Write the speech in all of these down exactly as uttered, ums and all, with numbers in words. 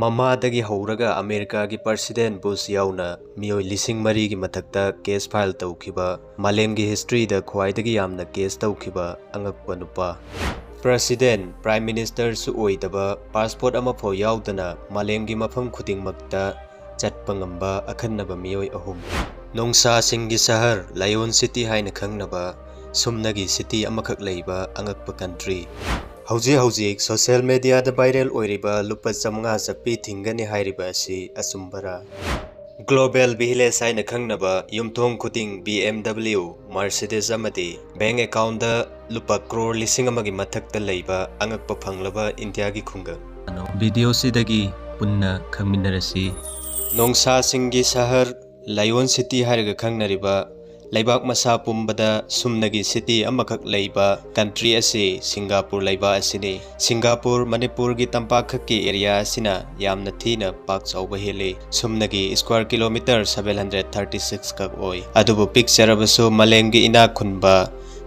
ꯃꯃꯥꯗꯒꯤ ꯍꯧꯔꯒ ꯑꯃꯦꯔꯤꯀꯥꯒꯤ ꯄ꯭ꯔꯁꯤꯗꯦꯟ ꯕꯨꯁ ꯌꯥꯎꯅ ꯃꯤꯑꯣꯏ ꯂꯤꯁꯤꯡ ꯃꯔꯤꯒꯤ ꯃꯊꯛꯇ ꯀꯦꯁ ꯐꯥꯏꯜ ꯇꯧꯈꯤꯕ, ꯃꯥꯂꯦꯝꯒꯤ ꯍꯤꯁꯇ꯭ꯔꯤꯗ ꯈ꯭ꯋꯥꯏꯗꯒꯤ ꯌꯥꯝꯅ ꯀꯦꯁ ꯇꯧꯈꯤꯕ ꯑꯉꯛꯄ ꯅꯨꯄꯥ꯫ ꯄ꯭ꯔꯁꯤꯗꯦꯟ, ꯄ꯭ꯔꯥꯏꯝ ꯃꯤꯅꯤꯁꯇꯔꯁꯨ ꯑꯣꯏꯗꯕ, ꯄꯥꯁꯄꯣꯔꯠ ꯑꯃꯐꯥꯎ ꯌꯥꯎꯗꯅ ꯃꯥꯂꯦꯝꯒꯤ ꯃꯐꯝ ꯈꯨꯗꯤꯡꯃꯛꯇ ꯆꯠꯄ ꯉꯝꯕ ꯑꯈꯟꯅꯕ ꯃꯤꯑꯣꯏ ꯑꯍꯨꯝ꯫ ꯅꯣꯡꯁꯥꯁꯤꯡꯒꯤ ꯁꯍꯔ, ꯂꯥꯏꯑꯣꯟ ꯁꯤꯇꯤ ꯍꯥꯏꯅ ꯈꯪꯅꯕ, ꯁꯨꯝꯅꯒꯤ ꯁꯤꯇꯤ ꯑꯃꯈꯛ ꯂꯩꯕ ꯑꯉꯛꯄ ꯀꯟꯇ꯭ꯔꯤ꯫ ꯍꯧꯖꯤꯛ ꯍꯧꯖꯤꯛ ꯁꯣꯁꯤꯌꯦꯜ ꯃꯦꯗꯤꯌꯥꯗ ꯚꯥꯏꯔꯦꯜ ꯑꯣꯏꯔꯤꯕ ꯂꯨꯄꯥ ꯆꯥꯃꯉꯥ ꯆꯠꯄꯤ ꯊꯤꯡꯒꯅꯤ ꯍꯥꯏꯔꯤꯕ ꯑꯁꯤ ꯑꯆꯨꯝꯕꯔꯥ? ꯒ꯭ꯂꯣꯕꯦꯜ ꯚꯤꯂꯦꯖ ꯍꯥꯏꯅ ꯈꯪꯅꯕ, ꯌꯨꯝꯊꯣꯡ ꯈꯨꯗꯤꯡ ꯕꯤ ꯑꯦꯝ ꯗꯕ꯭ꯂꯤꯎ, ꯃꯔꯁꯤꯗꯤꯁ ꯑꯃꯗꯤ ꯕꯦꯡꯛ ꯑꯦꯀꯥꯎꯟꯗ ꯂꯨꯄꯥ ꯀ꯭ꯔꯣꯔ ꯂꯤꯁꯤꯡ ꯑꯃꯒꯤ ꯃꯊꯛꯇ ꯂꯩꯕ ꯑꯉꯛꯄ ꯐꯪꯂꯕ ꯏꯟꯗꯤꯌꯥꯒꯤ ꯈꯨꯡꯒꯪ꯫ ꯚꯤꯗꯤꯑꯣꯁꯤꯗꯒꯤ ꯄꯨꯟꯅ ꯈꯪꯃꯤꯟꯅꯔꯁꯤ꯫ ꯅꯣꯡꯁꯥꯁꯤꯡꯒꯤ ꯁꯍꯔ, ꯂꯥꯏꯑꯣꯟ ꯁꯤꯇꯤ ꯍꯥꯏꯔꯒ ꯈꯪꯅꯔꯤꯕ ꯂꯩꯕꯥꯛ ꯃꯁꯥ ꯄꯨꯝꯕꯗ ꯁꯨꯝꯅꯒꯤ ꯁꯤꯇꯤ ꯑꯃꯈꯛ ꯂꯩꯕ ꯀꯟꯇ꯭ꯔꯤ ꯑꯁꯤ ꯁꯤꯡꯒꯥꯄꯨꯔ ꯂꯩꯕꯥꯛ ꯑꯁꯤꯅꯤ꯫ ꯁꯤꯡꯒꯥꯄꯨꯔ ꯃꯅꯤꯄꯨꯔꯒꯤ ꯇꯝꯄꯥꯛꯈꯛꯀꯤ ꯑꯦꯔꯤꯌꯥ ꯑꯁꯤꯅ ꯌꯥꯝꯅ ꯊꯤꯅ ꯄꯥꯛ ꯆꯥꯎꯕ ꯍꯦꯜꯂꯤ꯫ ꯁꯨꯝꯅꯒꯤ square kilometre seven hundred thirty six ꯈꯛ ꯑꯣꯏ꯫ ꯑꯗꯨꯕꯨ ꯄꯤꯛꯆꯔꯕꯁꯨ ꯃꯥꯂꯦꯝꯒꯤ ꯏꯅꯥꯛ ꯈꯨꯟꯕ,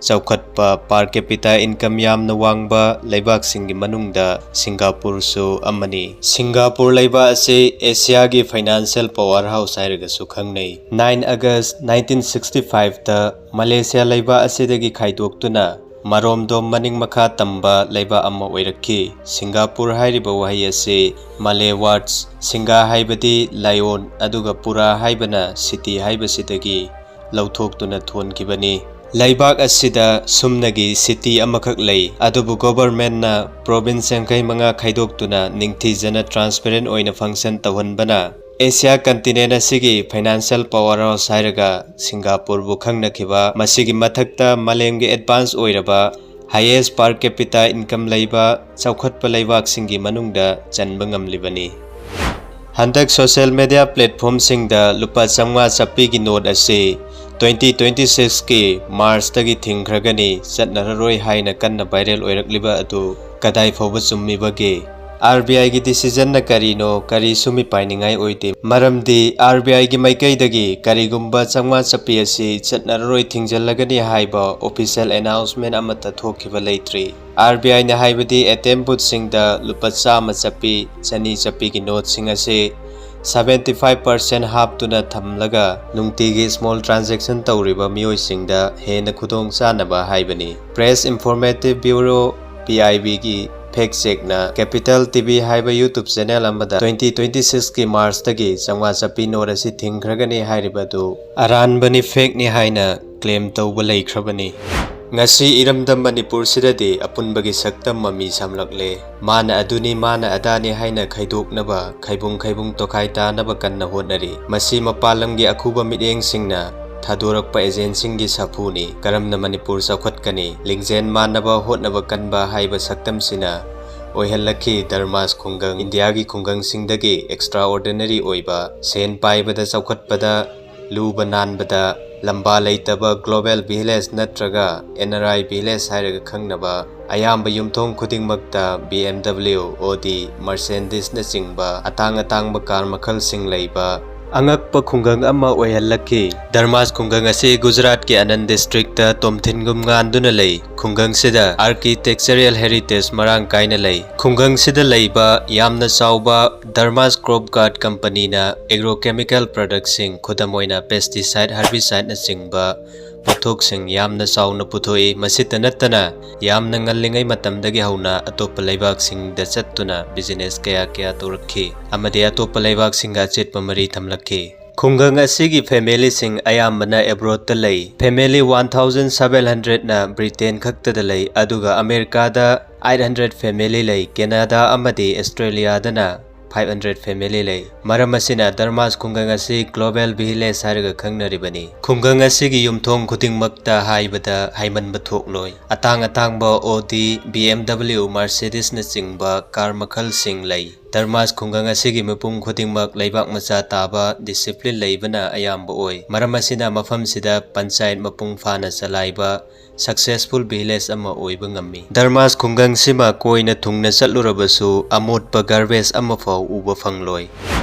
ꯆꯥꯎꯈꯠꯄ, per capita income ꯌꯥꯝꯅ ꯋꯥꯡꯕ ꯂꯩꯕꯥꯛꯁꯤꯡꯒꯤ ꯃꯅꯨꯡꯗ ꯁꯤꯡꯒꯥꯄꯨꯔꯁꯨ ꯑꯃꯅꯤ꯫ ꯁꯤꯡꯒꯥꯄꯨꯔ ꯂꯩꯕꯥꯛ ꯑꯁꯤ ꯑꯦꯁꯤꯌꯥꯒꯤ financial power house ꯍꯥꯏꯔꯒꯁꯨ ꯈꯪꯅꯩ꯫ ꯅꯥꯏꯟ ꯑꯒꯁ ꯅꯥꯏꯟꯇꯤꯟ ꯁꯤꯛꯁꯇꯤ ꯐꯥꯏꯚꯇ ꯃꯂꯦꯁꯤꯌꯥ ꯂꯩꯕꯥꯛ ꯑꯁꯤꯗꯒꯤ ꯈꯥꯏꯗꯣꯛꯇꯨꯅ ꯃꯔꯣꯝꯗꯣꯝ ꯃꯅꯤꯡ ꯃꯈꯥ ꯇꯝꯕ ꯂꯩꯕꯥꯛ ꯑꯃ ꯑꯣꯏꯔꯛꯈꯤ꯫ ꯁꯤꯡꯒꯥꯄꯨꯔ ꯍꯥꯏꯔꯤꯕ ꯋꯥꯍꯩ ꯑꯁꯤ ꯃꯂꯦ ꯋꯥꯔꯗꯁ, ꯁꯤꯡꯒꯥ ꯍꯥꯏꯕꯗꯤ ꯂꯥꯏꯑꯣꯟ, ꯑꯗꯨꯒ ꯄꯨꯔꯥ ꯍꯥꯏꯕꯅ ꯁꯤꯇꯤ ꯍꯥꯏꯕꯁꯤꯗꯒꯤ ꯂꯧꯊꯣꯛꯇꯨꯅ ꯊꯣꯟꯈꯤꯕꯅꯤ꯫ ꯂꯩꯕꯥꯛ ꯑꯁꯤꯗ ꯁꯨꯝꯅꯒꯤ ꯁꯤꯇꯤ ꯑꯃꯈꯛ ꯂꯩ, ꯑꯗꯨꯕꯨ ꯒꯣꯚꯔꯟꯃꯦꯟꯠꯅ ꯄ꯭ꯔꯣꯚꯤꯟꯁ ꯌꯥꯡꯈꯩ ꯃꯉꯥ ꯈꯥꯏꯗꯣꯛꯇꯨꯅ ꯅꯤꯡꯊꯤꯖꯅ transparent ꯑꯣꯏꯅ function ꯇꯧꯍꯟꯕꯅ ꯑꯦꯁꯤꯌꯥ continent ꯑꯁꯤꯒꯤ financial power house ꯍꯥꯏꯔꯒ ꯁꯤꯡꯒꯥꯄꯨꯔꯕꯨ ꯈꯪꯅꯈꯤꯕ, ꯃꯁꯤꯒꯤ ꯃꯊꯛꯇ ꯃꯥꯂꯦꯝꯒꯤ advance ꯑꯣꯏꯔꯕ, highest per capita income ꯂꯩꯕ ꯆꯥꯎꯈꯠꯄ ꯂꯩꯕꯥꯛꯁꯤꯡꯒꯤ ꯃꯅꯨꯡꯗ ꯆꯟꯕ ꯉꯝꯂꯤꯕꯅꯤ꯫ ꯍꯟꯗꯛ social media platformꯁꯤꯡꯗ ꯂꯨꯄꯥ ꯆꯥꯝꯃꯉꯥ ꯆꯠꯄꯤꯒꯤ ꯅꯣꯠ ꯑꯁꯤ twenty twenty sixꯀꯤ ꯃꯥꯔꯆꯇꯒꯤ ꯊꯤꯡꯈ꯭ꯔꯒꯅꯤ, ꯆꯠꯅꯔꯔꯣꯏ ꯍꯥꯏꯅ ꯀꯟꯅ viral ꯑꯣꯏꯔꯛꯂꯤꯕ ꯑꯗꯨ ꯀꯗꯥꯏ ꯐꯥꯎꯕ ꯆꯨꯝꯃꯤꯕꯒꯦ? ꯑꯥꯔ ꯕꯤ ꯑꯥꯏꯒꯤ ꯗꯤꯁꯤꯖꯟꯅ ꯀꯔꯤꯅꯣ, ꯀꯔꯤꯁꯨ ꯃꯤꯄꯥꯏꯅꯤꯡꯉꯥꯏ ꯑꯣꯏꯗꯦ꯫ ꯃꯔꯝꯗꯤ ꯑꯥꯔ ꯕꯤ ꯑꯥꯏꯒꯤ ꯃꯥꯏꯀꯩꯗꯒꯤ ꯀꯔꯤꯒꯨꯝꯕ ꯆꯥꯝꯃꯉꯥ ꯆꯞꯄꯤ ꯑꯁꯤ ꯆꯠꯅꯔꯔꯣꯏ, ꯊꯤꯡꯖꯤꯜꯂꯒꯅꯤ ꯍꯥꯏꯕ ꯑꯣꯐꯤꯁꯤꯌꯦꯜ ꯑꯦꯅꯥꯎꯟꯁꯃꯦꯟ ꯑꯃꯠꯇ ꯊꯣꯛꯈꯤꯕ ꯂꯩꯇ꯭ꯔꯤ꯫ ꯑꯥꯔ ꯕꯤ ꯑꯥꯏꯅ ꯍꯥꯏꯕꯗꯤ ꯑꯦ ꯇꯤ ꯑꯦꯝ ꯕꯨꯠꯁꯤꯡꯗ ꯂꯨꯄꯥ ꯆꯥꯝꯃ ꯆꯞꯄꯤ, ꯆꯅꯤ ꯆꯞꯄꯤꯒꯤ ꯅꯣꯠꯁꯤꯡ ꯑꯁꯤ seventy five percent ꯍꯥꯞꯇꯨꯅ ꯊꯝꯂꯒ ꯅꯨꯡꯇꯤꯒꯤ ꯁ꯭ꯃꯣꯜ ꯇ꯭ꯔꯥꯟꯖꯦꯛꯁꯟ ꯇꯧꯔꯤꯕ ꯃꯤꯑꯣꯏꯁꯤꯡꯗ ꯍꯦꯟꯅ ꯈꯨꯗꯣꯡ ꯆꯥꯅꯕ ꯍꯥꯏꯕꯅꯤ꯫ Press informative bureau, P I ꯕꯤꯒꯤ ꯐꯦꯛ ꯆꯦꯛꯅ ꯀꯦꯄꯤꯇꯦꯜ ꯇꯤ ꯚꯤ ꯍꯥꯏꯕ ꯌꯨꯇ꯭ꯌꯨꯕ ꯆꯦꯅꯦꯜ ꯑꯃꯗ twenty twenty sixꯀꯤ ꯃꯥꯔꯆꯇꯒꯤ ꯆꯥꯝꯃꯉꯥ ꯆꯞꯄꯤ ꯅꯣꯠ ꯑꯁꯤ ꯊꯤꯡꯈ꯭ꯔꯒꯅꯤ ꯍꯥꯏꯔꯤꯕ ꯑꯗꯨ ꯑꯔꯥꯟꯕꯅꯤ, ꯐꯦꯛꯅꯤ ꯍꯥꯏꯅ ꯀ꯭ꯂꯦꯝ ꯇꯧꯕ ꯂꯩꯈ꯭ꯔꯕꯅꯤ꯫ ꯉꯁꯤ ꯏꯔꯝꯗꯝ ꯃꯅꯤꯄꯨꯔꯁꯤꯗꯗꯤ ꯑꯄꯨꯟꯕꯒꯤ ꯁꯛꯇꯝ ꯃꯃꯤ ꯁꯥꯝꯂꯛꯂꯦ꯫ ꯃꯥꯅ ꯑꯗꯨꯅꯤ, ꯃꯥꯅ ꯑꯗꯥꯅꯤ ꯍꯥꯏꯅ ꯈꯥꯏꯗꯣꯛꯅꯕ, ꯈꯥꯏꯕꯨꯡ ꯈꯥꯏꯕꯨꯡ ꯇꯣꯈꯥꯏ ꯇꯥꯅꯕ ꯀꯟꯅ ꯍꯣꯠꯅꯔꯤ꯫ ꯃꯁꯤ ꯃꯄꯥꯟ ꯂꯝꯒꯤ ꯑꯈꯨꯕ ꯃꯤꯠꯌꯦꯡꯁꯤꯡꯅ ꯊꯥꯗꯣꯔꯛꯄ ꯑꯦꯖꯦꯟꯁꯤꯡꯒꯤ ꯁꯥꯐꯨꯅꯤ꯫ ꯀꯔꯝꯅ ꯃꯅꯤꯄꯨꯔ ꯆꯥꯎꯈꯠꯀꯅꯤ, ꯂꯤꯡꯖꯦꯜ ꯃꯥꯟꯅꯕ ꯍꯣꯠꯅꯕ ꯀꯟꯕ ꯍꯥꯏꯕ ꯁꯛꯇꯝꯁꯤꯅ ꯑꯣꯏꯍꯜꯂꯛꯈꯤ ꯙꯔꯃꯥꯁ ꯈꯨꯡꯒꯪ꯫ ꯏꯟꯗꯤꯌꯥꯒꯤ ꯈꯨꯡꯒꯪꯁꯤꯡꯗꯒꯤ ꯑꯦꯛꯁꯇ꯭ꯔꯥ ꯑꯣꯔꯗꯤꯅꯔꯤ ꯑꯣꯏꯕ, ꯁꯦꯟ ꯄꯥꯏꯕꯗ ꯆꯥꯎꯈꯠꯄꯗ, ꯂꯨꯕ ꯅꯥꯟꯕꯗ, ꯂꯝꯕꯥ ꯂꯩꯇꯕ ꯒ꯭ꯂꯣꯕꯦꯜ ꯚꯤꯂꯦꯖ ꯅꯠꯇ꯭ꯔꯒ ꯑꯦꯟ ꯑꯥꯔ ꯑꯥꯏ ꯚꯤꯂꯦꯖ ꯍꯥꯏꯔꯒ ꯈꯪꯅꯕ ꯑꯌꯥꯝꯕ ꯌꯨꯝꯊꯣꯡ ꯈꯨꯗꯤꯡꯃꯛꯇ ꯕꯤ ꯑꯦꯝ ꯗꯕ꯭ꯂꯤꯎ, ꯑꯣꯗꯤ, ꯃꯔꯁꯦꯟꯗꯤꯁꯅꯆꯤꯡꯕ ꯑꯇꯥꯡ ꯑꯇꯥꯡꯕ ꯀꯥꯔ ꯃꯈꯜꯁꯤꯡ ꯂꯩꯕ ꯑꯉꯛꯄ ꯈꯨꯡꯒꯪ ꯑꯃ ꯑꯣꯏꯍꯜꯂꯛꯈꯤ꯫ ꯙꯔꯃꯥꯁ ꯈꯨꯡꯒꯪ ꯑꯁꯤ ꯒꯨꯖꯔꯥꯠꯀꯤ ꯑꯅꯟ ꯗꯤꯁꯇ꯭ꯔꯤꯛꯇ ꯇꯣꯝꯊꯤꯟꯒꯨꯝ ꯉꯥꯟꯗꯨꯅ ꯂꯩ꯫ ꯈꯨꯡꯒꯪꯁꯤꯗ ꯑꯥꯔꯀꯤꯇꯦꯛꯆꯔꯦꯜ ꯍꯦꯔꯤꯇꯦꯖ ꯃꯔꯥꯡ ꯀꯥꯏꯅ ꯂꯩ꯫ ꯈꯨꯡꯒꯪꯁꯤꯗ ꯂꯩꯕ ꯌꯥꯝꯅ ꯆꯥꯎꯕ ꯙꯔꯃꯥꯁ ꯀ꯭ꯔꯣꯞ ꯒꯥꯔꯗ ꯀꯝꯄꯅꯤꯅ ꯑꯦꯒ꯭ꯔꯣꯀꯦꯃꯤꯀꯦꯜ ꯄ꯭ꯔꯗꯛꯁꯤꯡ, ꯈꯨꯗꯝ ꯑꯣꯏꯅ ꯄꯦꯁꯇꯤꯁꯥꯏꯗ, ꯍꯥꯔꯕꯤꯁꯥꯏꯗꯅꯆꯤꯡꯕ ꯄꯣꯠꯊꯣꯛꯁꯤꯡ ꯌꯥꯝꯅ ꯆꯥꯎꯅ ꯄꯨꯊꯣꯛꯏ꯫ ꯃꯁꯤꯇ ꯅꯠꯇꯅ ꯌꯥꯝꯅ ꯉꯜꯂꯤꯉꯩ ꯃꯇꯝꯗꯒꯤ ꯍꯧꯅ ꯑꯇꯣꯞꯄ ꯂꯩꯕꯥꯛꯁꯤꯡꯗ ꯆꯠꯇꯨꯅ ꯕꯤꯖꯤꯅꯦꯁ ꯀꯌꯥ ꯀꯌꯥ ꯇꯧꯔꯛꯈꯤ ꯑꯃꯗꯤ ꯑꯇꯣꯞꯄ ꯂꯩꯕꯥꯛꯁꯤꯡꯒ ꯑꯆꯦꯠꯄ ꯃꯔꯤ ꯊꯝꯂꯛꯈꯤ꯫ ꯈꯨꯡꯒꯪ ꯑꯁꯤꯒꯤ ꯐꯦꯃꯤꯂꯤꯁꯤꯡ ꯑꯌꯥꯝꯕꯅ ꯑꯦꯕ꯭ꯔꯣꯗꯇ ꯂꯩ꯫ Family one thousand seven hundredꯅ Britain ꯈꯛꯇꯗ ꯂꯩ, ꯑꯗꯨꯒ ꯑꯃꯦꯔꯤꯀꯥꯗ eight hundred ꯐꯦꯃꯤꯂꯤ ꯂꯩ꯫ ꯀꯦꯅꯥꯗꯥ ꯑꯃꯗꯤ ꯑꯁꯇ꯭ꯔꯦꯂꯤꯌꯥꯗꯅ five hundred ꯐꯦꯃꯤꯂꯤ ꯂꯩ꯫ ꯃꯔꯝ ꯑꯁꯤꯅ ꯙꯔꯃꯥꯁ ꯈꯨꯡꯒꯪ ꯑꯁꯤ ꯒ꯭ꯂꯣꯕꯦꯜ ꯚꯤꯂꯦꯖ ꯍꯥꯏꯔꯒ ꯈꯪꯅꯔꯤꯕꯅꯤ꯫ ꯈꯨꯡꯒꯪ ꯑꯁꯤꯒꯤ ꯌꯨꯝꯊꯣꯡ ꯈꯨꯗꯤꯡꯃꯛꯇ ꯍꯥꯏꯕꯗ ꯍꯥꯏꯃꯟꯕ ꯊꯣꯛꯂꯣꯏ꯫ ꯑꯇꯥꯡ ꯑꯇꯥꯡꯕ ꯑꯣꯗꯤ, ꯕꯤ ꯑꯦꯝ ꯗꯕ꯭ꯂꯤꯎ, ꯃꯔꯁꯦꯗꯤꯁꯅꯆꯤꯡꯕ ꯀꯥꯔ ꯃꯈꯜꯁꯤꯡ ꯂꯩ꯫ ꯙꯔꯃꯥꯁ ꯈꯨꯡꯒꯪ ꯑꯁꯤꯒꯤ ꯃꯤꯄꯨꯝ ꯈꯨꯗꯤꯡꯃꯛ ꯂꯩꯕꯥꯛ ꯃꯆꯥ ꯇꯥꯕ, discipline ꯂꯩꯕꯅ ꯑꯌꯥꯝꯕ ꯑꯣꯏ꯫ ꯃꯔꯝ ꯑꯁꯤꯅ ꯃꯐꯝꯁꯤꯗ ꯄꯟꯆꯥꯌꯠ ꯃꯄꯨꯡ ꯐꯥꯅ ꯆꯂꯥꯏꯕ successful village ꯑꯃ ꯑꯣꯏꯕ ꯉꯝꯃꯤ꯫ ꯙꯔꯃꯥꯁ ꯈꯨꯡꯒꯪꯁꯤꯃ ꯀꯣꯏꯅ ꯊꯨꯡꯅ ꯆꯠꯂꯨꯔꯕꯁꯨ ꯑꯃꯣꯠꯄ garbage ꯑꯃꯐꯥꯎ ꯎꯕ ꯐꯪꯂꯣꯏ꯫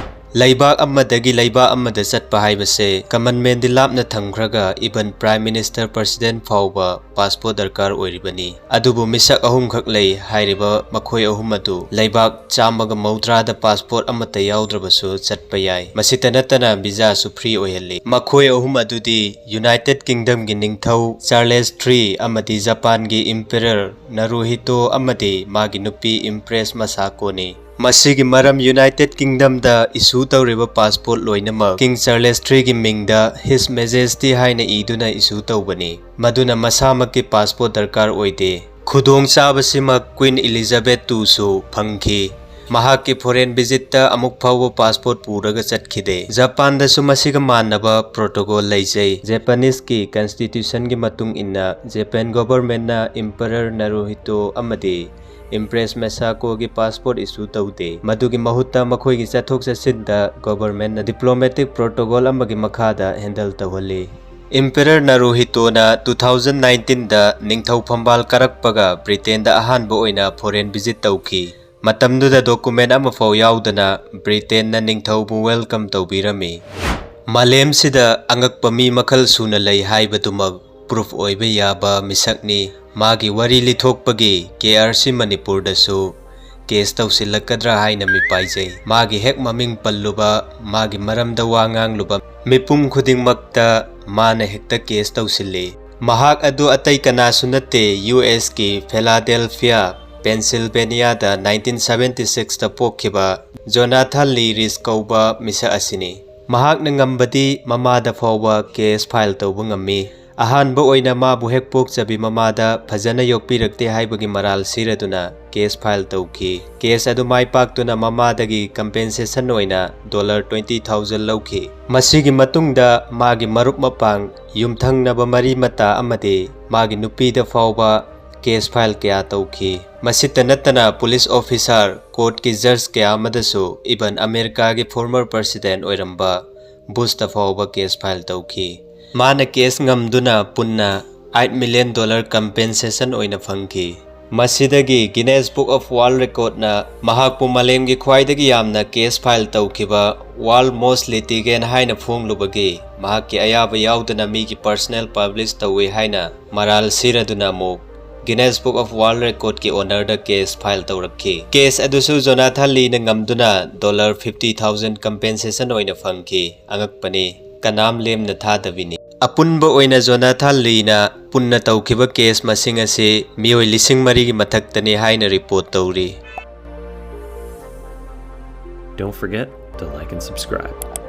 ꯂꯩꯕꯥꯛ ꯑꯃꯗꯒꯤ ꯂꯩꯕꯥꯛ ꯑꯃꯗ ꯆꯠꯄ ꯍꯥꯏꯕꯁꯦ common man ꯗꯤ ꯂꯥꯞꯅ ꯊꯝꯈ꯭ꯔꯒ even Prime Minister, President ꯐꯥꯎꯕ passport ꯗꯔꯀꯥꯔ ꯑꯣꯏꯔꯤꯕꯅꯤ꯫ ꯑꯗꯨꯕꯨ ꯃꯤꯁꯛ ꯑꯍꯨꯝꯈꯛ ꯂꯩ꯫ ꯍꯥꯏꯔꯤꯕ ꯃꯈꯣꯏ ꯑꯍꯨꯝ ꯑꯗꯨ ꯂꯩꯕꯥꯛ ꯆꯥꯝꯃꯒ ꯃꯧꯗ꯭ꯔꯥꯗ passport ꯑꯃꯠꯇ ꯌꯥꯎꯗ꯭ꯔꯕꯁꯨ ꯆꯠꯄ ꯌꯥꯏ꯫ ꯃꯁꯤꯇ ꯅꯠꯇꯅ visa ꯁꯨ free ꯑꯣꯏꯍꯜꯂꯤ꯫ ꯃꯈꯣꯏ ꯑꯍꯨꯝ ꯑꯗꯨꯗꯤ United Kingdom ꯒꯤ ꯅꯤꯡꯊꯧ ꯆꯥꯔꯂꯦꯁ ꯊ꯭ꯔꯤ ꯑꯃꯗꯤ ꯖꯄꯥꯟꯒꯤ Emperor ꯅꯥꯔꯨꯍꯤꯇꯣ ꯑꯃꯗꯤ ꯃꯥꯒꯤ ꯅꯨꯄꯤ Empress ꯃꯁꯥꯀꯣꯅꯤ꯫ ꯃꯁꯤꯒꯤ ꯃꯔꯝ, United Kingdom ꯗ issue ꯇꯧꯔꯤꯕ passport ꯂꯣꯏꯅꯃꯛ King Charles ꯊ꯭ꯔꯤ ꯒꯤ ꯃꯤꯡꯗ His Majesty ꯍꯥꯏꯅ ꯏꯗꯨꯅ issue ꯇꯧꯕꯅꯤ꯫ ꯃꯗꯨꯅ ꯃꯁꯥꯃꯛꯀꯤ passport ꯗꯔꯀꯥꯔ ꯑꯣꯏꯗꯦ꯫ ꯈꯨꯗꯣꯡꯆꯥꯕꯁꯤꯃꯛ Queen Elizabeth ꯇꯨ ꯁꯨ ꯐꯪꯈꯤ꯫ ꯃꯍꯥꯛꯀꯤ foreign visit ꯇ ꯑꯃꯨꯛ ꯐꯥꯎꯕ passport ꯄꯨꯔꯒ ꯆꯠꯈꯤꯗꯦ꯫ ꯖꯄꯥꯟꯗꯁꯨ ꯃꯁꯤꯒ ꯃꯥꯟꯅꯕ protocol ꯂꯩꯖꯩ꯫ Japanese ꯀꯤ constitution ꯒꯤ ꯃꯇꯨꯡ ꯏꯟꯅ Japan government ꯅ Emperor ꯅꯥꯔꯨꯍꯤꯇꯣ ꯑꯃꯗꯤ Empress ꯃꯁꯥꯀꯣꯒꯤ passport issue ꯇꯧꯗꯦ꯫ ꯃꯗꯨꯒꯤ ꯃꯍꯨꯠꯇ ꯃꯈꯣꯏꯒꯤ ꯆꯠꯊꯣꯛ ꯆꯠꯁꯤꯟꯗ government ꯅ diplomatic protocol ꯑꯃꯒꯤ ꯃꯈꯥꯗ handle ꯇꯧꯍꯜꯂꯤ꯫ Emperor ꯅꯥꯔꯨꯍꯤꯇꯣꯅ two thousand nineteen ꯗ ꯅꯤꯡꯊꯧ ꯐꯝꯕꯥꯜ ꯀꯥꯔꯛꯄꯒ Britain ꯗ ꯑꯍꯥꯟꯕ ꯑꯣꯏꯅ foreign visit ꯇꯧꯈꯤ꯫ ꯃꯇꯝꯗꯨꯗ document ꯑꯃꯐꯥꯎ ꯌꯥꯎꯗꯅ Britain ꯅ ꯅꯤꯡꯊꯧꯕꯨ welcome ꯇꯧꯕꯤꯔꯝꯃꯤ꯫ ꯃꯥꯂꯦꯝꯁꯤꯗ ꯑꯉꯛꯄ ꯃꯤ ꯃꯈꯜ ꯁꯨꯅ ꯂꯩ ꯍꯥꯏꯕꯗꯨꯃꯛ proof ꯑꯣꯏꯕ ꯌꯥꯕ ꯃꯤꯁꯛꯅꯤ꯫ ꯃꯥꯒꯤ ꯋꯥꯔꯤ ꯂꯤꯊꯣꯛꯄꯒꯤ ꯀꯦ ꯑꯥꯔ ꯁꯤ ꯃꯅꯤꯄꯨꯔꯗꯁꯨ case ꯇꯧꯁꯤꯜꯂꯛꯀꯗ꯭ꯔꯥ ꯍꯥꯏꯅ ꯃꯤꯄꯥꯏꯖꯩ꯫ ꯃꯥꯒꯤ ꯍꯦꯛ ꯃꯃꯤꯡ ꯄꯜꯂꯨꯕ, ꯃꯥꯒꯤ ꯃꯔꯝꯗ ꯋꯥ ꯉꯥꯡꯂꯨꯕ ꯃꯤꯄꯨꯝ ꯈꯨꯗꯤꯡꯃꯛꯇ ꯃꯥꯅ ꯍꯦꯛꯇ case ꯇꯧꯁꯤꯜꯂꯤ꯫ ꯃꯍꯥꯛ ꯑꯗꯨ ꯑꯇꯩ ꯀꯅꯥꯁꯨ ꯅꯠꯇꯦ, ꯌꯨ ꯑꯦꯁ ꯀꯤ Philadelphia, Pennsylvania ꯗ nineteen seventy six ꯇ ꯄꯣꯛꯈꯤꯕ Jonathan Lee Rice ꯀꯧꯕ ꯃꯤꯁꯛ ꯑꯁꯤꯅꯤ꯫ ꯃꯍꯥꯛꯅ ꯉꯝꯕꯗꯤ ꯃꯃꯥꯗ ꯐꯥꯎꯕ case file ꯇꯧꯕ ꯉꯝꯃꯤ꯫ ꯑꯍꯥꯟꯕ ꯑꯣꯏꯅ ꯃꯥꯕꯨ ꯍꯦꯛ ꯄꯣꯛꯆꯕꯤ ꯃꯃꯥꯗ ꯐꯖꯅ ꯌꯣꯛꯄꯤꯔꯛꯇꯦ ꯍꯥꯏꯕꯒꯤ ꯃꯔꯥꯜ ꯁꯤꯔꯗꯨꯅ case file ꯇꯧꯈꯤ꯫ Case ꯑꯗꯨ ꯃꯥꯏ ꯄꯥꯛꯇꯨꯅ ꯃꯃꯥꯗꯒꯤ compensation ꯑꯣꯏꯅ dollar twenty thousand ꯂꯧꯈꯤ꯫ ꯃꯁꯤꯒꯤ ꯃꯇꯨꯡꯗ ꯃꯥꯒꯤ ꯃꯔꯨꯞ ꯃꯄꯥꯡ, ꯌꯨꯝꯊꯪꯅꯕ ꯃꯔꯤ ꯃꯇꯥ ꯑꯃꯗꯤ ꯃꯥꯒꯤ ꯅꯨꯄꯤꯗ ꯐꯥꯎꯕ case file ꯀꯌꯥ ꯇꯧꯈꯤ꯫ ꯃꯁꯤꯇ ꯅꯠꯇꯅ police officer, courtꯀꯤ judge ꯀꯌꯥ ꯑꯃꯗꯁꯨ, even ꯑꯃꯦꯔꯤꯀꯥꯒꯤ former president ꯑꯣꯏꯔꯝꯕ ꯕꯨꯁꯇ ꯐꯥꯎꯕ case file ꯇꯧꯈꯤ꯫ ꯃꯥꯅ case ꯉꯝꯗꯨꯅ ꯄꯨꯟꯅ eight million dollar compensation ꯑꯣꯏꯅ ꯐꯪꯈꯤ꯫ ꯃꯁꯤꯗꯒꯤ Guinness Book of World Recordꯅ ꯃꯍꯥꯛꯄꯨ ꯃꯥꯂꯦꯝꯒꯤ ꯈ꯭ꯋꯥꯏꯗꯒꯤ ꯌꯥꯝꯅ case file ꯇꯧꯈꯤꯕ World Most Litigant ꯍꯥꯏꯅ ꯐꯣꯡꯂꯨꯕꯒꯤ ꯃꯍꯥꯛꯀꯤ ꯑꯌꯥꯕ ꯌꯥꯎꯗꯅ ꯃꯤꯒꯤ personal publish ꯇꯧꯏ ꯍꯥꯏꯅ ꯃꯔꯥꯜ ꯁꯤꯔꯗꯨꯅ ꯑꯃꯨꯛ Guinness Book of World Recordꯀꯤ honourꯗ case file ꯇꯧꯔꯛꯈꯤ꯫ Case ꯑꯗꯨꯁꯨ ꯖꯣꯅꯥꯊꯟ ꯂꯤꯅ ꯉꯝꯗꯨꯅ dollar fifty thousand compensation ꯑꯣꯏꯅ ꯐꯪꯈꯤ꯫ ꯑꯉꯛꯄꯅꯤ, ꯀꯅꯥꯝ ꯂꯦꯝꯅ ꯊꯥꯗꯕꯤꯅꯤ꯫ ꯑꯄꯨꯟꯕ ꯑꯣꯏꯅ ꯖꯣꯅꯥꯊꯟ ꯂꯤꯅ ꯄꯨꯟꯅ ꯇꯧꯈꯤꯕ case ꯃꯁꯤꯡ ꯑꯁꯤ ꯃꯤꯑꯣꯏ ꯂꯤꯁꯤꯡ ꯃꯔꯤꯒꯤ ꯃꯊꯛꯇꯅꯤ ꯍꯥꯏꯅ report ꯇꯧꯔꯤ꯫ Don't forget to like and subscribe.